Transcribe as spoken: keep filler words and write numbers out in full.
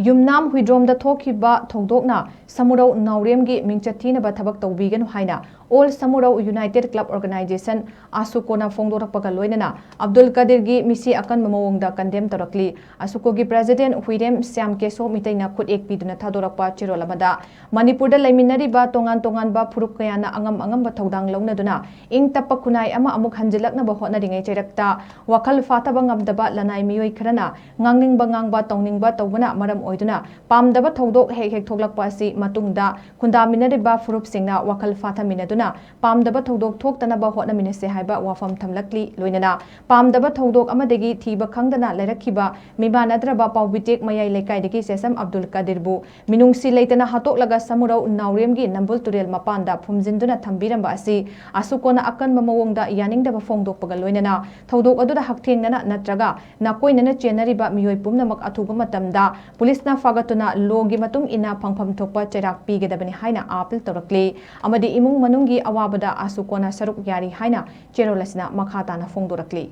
ꯌꯨꯝꯅꯥꯝ ꯍꯨꯏꯗ꯭ꯔꯣꯝꯗ ꯊꯣꯛꯈꯤꯕ ꯊꯧꯗꯣꯛꯅ ꯁꯃꯨꯔꯧ ꯅꯥꯎꯔꯦꯝꯒꯤ ꯃꯤꯡꯆꯠ ꯊꯤꯅꯕ ꯊꯕꯛ ꯇꯧꯕꯤꯒꯅꯨ ꯍꯥꯏꯅ All Samurao United Club Organization, ꯑꯁꯨꯀꯣꯅ ꯐꯣꯡꯗꯣꯔꯛꯄꯒ ꯂꯣꯏꯅꯅ ꯑꯕꯗꯨꯜ ꯀꯗꯤꯔꯒꯤ ꯃꯤꯁꯤ ꯑꯀꯟꯕ ꯃꯑꯣꯡꯗ condemn ꯇꯧꯔꯛꯂꯤ꯫ ꯑꯁꯨꯀꯣꯒꯤ president ꯍꯨꯏꯔꯦꯝ ꯁ꯭ꯌꯥꯝ ꯀꯦꯁꯣ ꯃꯤꯇꯩꯅ ꯈꯨꯠꯌꯦꯛ ꯄꯤꯗꯨꯅ ꯊꯥꯗꯣꯔꯛꯄ ꯆꯦꯔꯣꯜ ꯑꯃꯗ, ꯃꯅꯤꯄꯨꯔꯗ ꯂꯩꯃꯤꯟꯅꯔꯤꯕ ꯇꯣꯉꯥꯟ ꯇꯣꯉꯥꯟꯕ ꯐꯨꯔꯨꯞ ꯀꯌꯥꯅ ꯑꯉꯝ ꯑꯉꯝꯕ ꯊꯧꯗꯥꯡ ꯂꯧꯅꯗꯨꯅ ꯏꯪ ꯇꯞꯄ ꯈꯨꯟꯅꯥꯏ ꯑꯃ ꯑꯃꯨꯛ ꯍꯟꯖꯤꯜꯂꯛꯅꯕ ꯍꯣꯠꯅꯔꯤꯉꯩ ꯆꯩꯔꯛꯇ ꯋꯥꯈꯜ ꯐꯥꯊꯕ ꯉꯝꯗꯕ ꯂꯅꯥꯏ ꯃꯤꯑꯣꯏ ꯈꯔꯅ ꯉꯥꯡꯅꯤꯡꯕ ꯉꯥꯡꯕ, ꯇꯧꯅꯤꯡꯕ ꯇꯧꯕꯅ ꯃꯔꯝ ꯑꯣꯏꯗꯨꯅ ꯄꯥꯝꯗꯕ ꯊꯧꯗꯣꯛ ꯍꯦꯛ ꯍꯦꯛ ꯊꯣꯛꯂꯛꯄ ꯑꯁꯤ ꯃꯇꯨꯡꯗ ꯈꯨꯟꯗꯥꯃꯤꯟꯅꯔꯤꯕ ꯐꯨꯔꯨꯞꯁꯤꯡꯅ ꯋꯥꯈꯜ ꯐꯥꯊꯃꯤꯟꯅꯗꯨꯅ ꯄꯥꯝꯗꯕ ꯊꯧꯗꯣꯛ ꯊꯣꯛꯇꯅꯕ ꯍꯣꯠꯅꯃꯤꯟꯅꯁꯦ ꯍꯥꯏꯕ ꯋꯥꯐꯝ ꯊꯝꯂꯛꯂꯤ꯫ ꯂꯣꯏꯅꯅ ꯄꯥꯝꯗꯕ ꯊꯧꯗꯣꯛ ꯑꯃꯗꯒꯤ ꯊꯤꯕ ꯈꯪꯗꯅ ꯂꯩꯔꯛꯈꯤꯕ ꯃꯤꯃꯥꯟꯅꯗ꯭ꯔꯕ ꯄꯥꯎꯕꯤꯇꯦꯛ ꯃꯌꯥꯏ ꯂꯩꯀꯥꯏꯗꯒꯤ ꯁꯦꯁꯝ ꯑꯕꯗꯨꯜ ꯀꯗꯤꯔꯕꯨ ꯃꯤꯅꯨꯡꯁꯤ ꯂꯩꯇꯅ ꯍꯥꯠꯇꯣꯛꯂꯒ ꯁꯃꯨꯔꯧ ꯅꯥꯎꯔꯦꯝꯒꯤ ꯅꯝꯕꯨꯜ ꯇꯨꯔꯦꯜ ꯃꯄꯥꯟꯗ ꯐꯨꯝꯖꯤꯟꯗꯨꯅ ꯊꯝꯕꯤꯔꯝꯕ ꯑꯁꯤ ꯑꯁꯨꯀꯣꯅ ꯑꯀꯟꯕ ꯃꯑꯣꯡꯗ ꯌꯥꯅꯤꯡꯗꯕ ꯐꯣꯡꯗꯣꯛꯄꯒ ꯂꯣꯏꯅꯅ ꯊꯧꯗꯣꯛ ꯑꯗꯨꯗ ꯍꯛꯊꯦꯡꯅꯅ ꯅꯠꯇ꯭ꯔꯒ ꯅꯥꯀꯣꯏꯅꯅ ꯆꯦꯟꯅꯔꯤꯕ ꯃꯤꯑꯣꯏ ꯄꯨꯝꯅꯃꯛ ꯑꯊꯨꯕ ꯃꯇꯝꯗ ꯄꯨꯂꯤꯁꯅ ꯐꯥꯒꯠꯇꯨꯅ ꯂꯣꯒꯤ ꯃꯇꯨꯡ ꯏꯟꯅ ꯐꯪꯐꯝ ꯊꯣꯛꯄ ꯆꯩꯔꯥꯛ ꯄꯤꯒꯗꯕꯅꯤ ꯍꯥꯏꯅ ꯑꯥꯄꯤꯜ ꯇꯧꯔꯛꯂꯤ꯫ ꯑꯃꯗꯤ ꯏꯃꯨꯡ ꯃꯅꯨꯡꯒꯤ ꯑꯋꯥꯕꯗ ꯑꯁꯨꯀꯣꯅ ꯁꯔꯨꯛ ꯌꯥꯔꯤ ꯍꯥꯏꯅ ꯆꯦꯔꯣꯜ ꯑꯁꯤꯅ ꯃꯈꯥ ꯇꯥꯅ ꯐꯣꯡꯗꯣꯔꯛꯂꯤ꯫